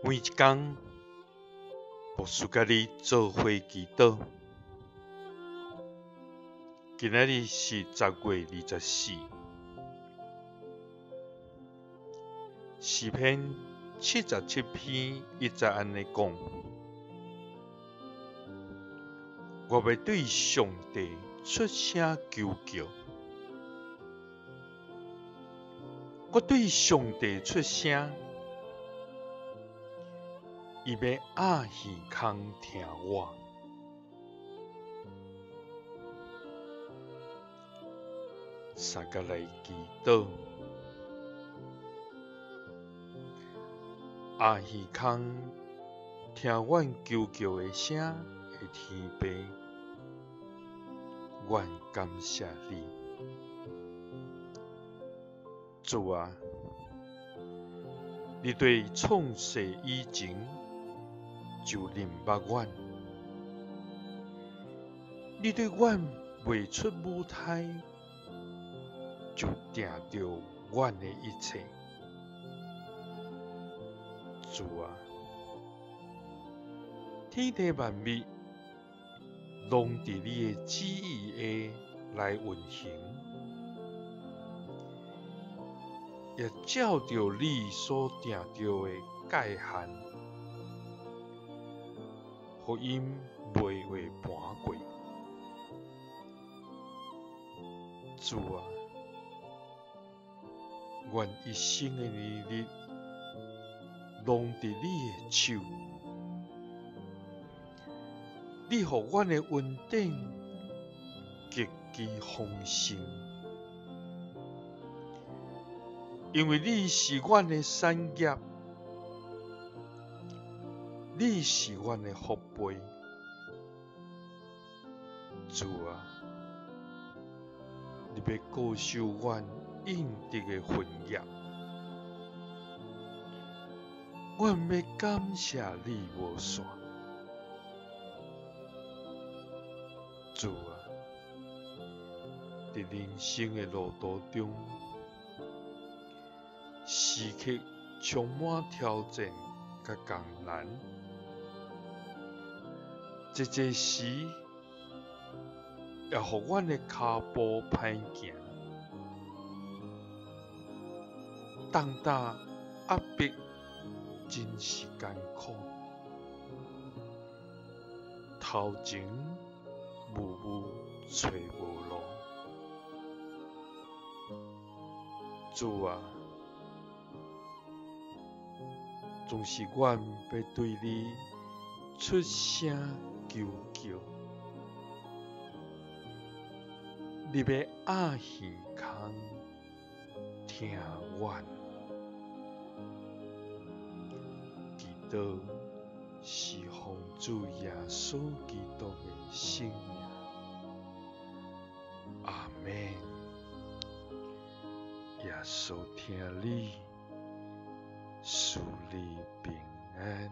每一工，牧師佮你做伙祈禱。今仔日是10月24，詩篇77篇1節按呢講：我欲對上帝出聲求叫，我對上帝出聲。伊欲掩耳孔聽我，相佮來祈禱，掩耳孔聽阮求叫的聲的天父，阮感謝你，主啊，你對創世以前就認捌阮，你對阮未出母胎就定著阮的一切。主啊，天地萬物攏佇你的旨意下來運行，也照著你所定著的界限，予𪜶袂越盤過。主啊，阮一生的年日攏佇你的手，你予阮的恩典極其豐盛，因為你是阮的產業，你是阮的福杯。主啊，你欲顧守阮應得的份業，阮欲感謝你無散。主啊，佇人生的路途中，時刻充滿挑戰佮艱難，濟濟時也予阮的跤步歹行，重擔壓迫真是艱苦，頭前霧霧揣無路。主啊，總是阮欲對你出聲求叫，你欲掩耳孔聽阮。祈禱是奉主耶穌基督的聖名，阿們。耶穌疼你，賜你平安。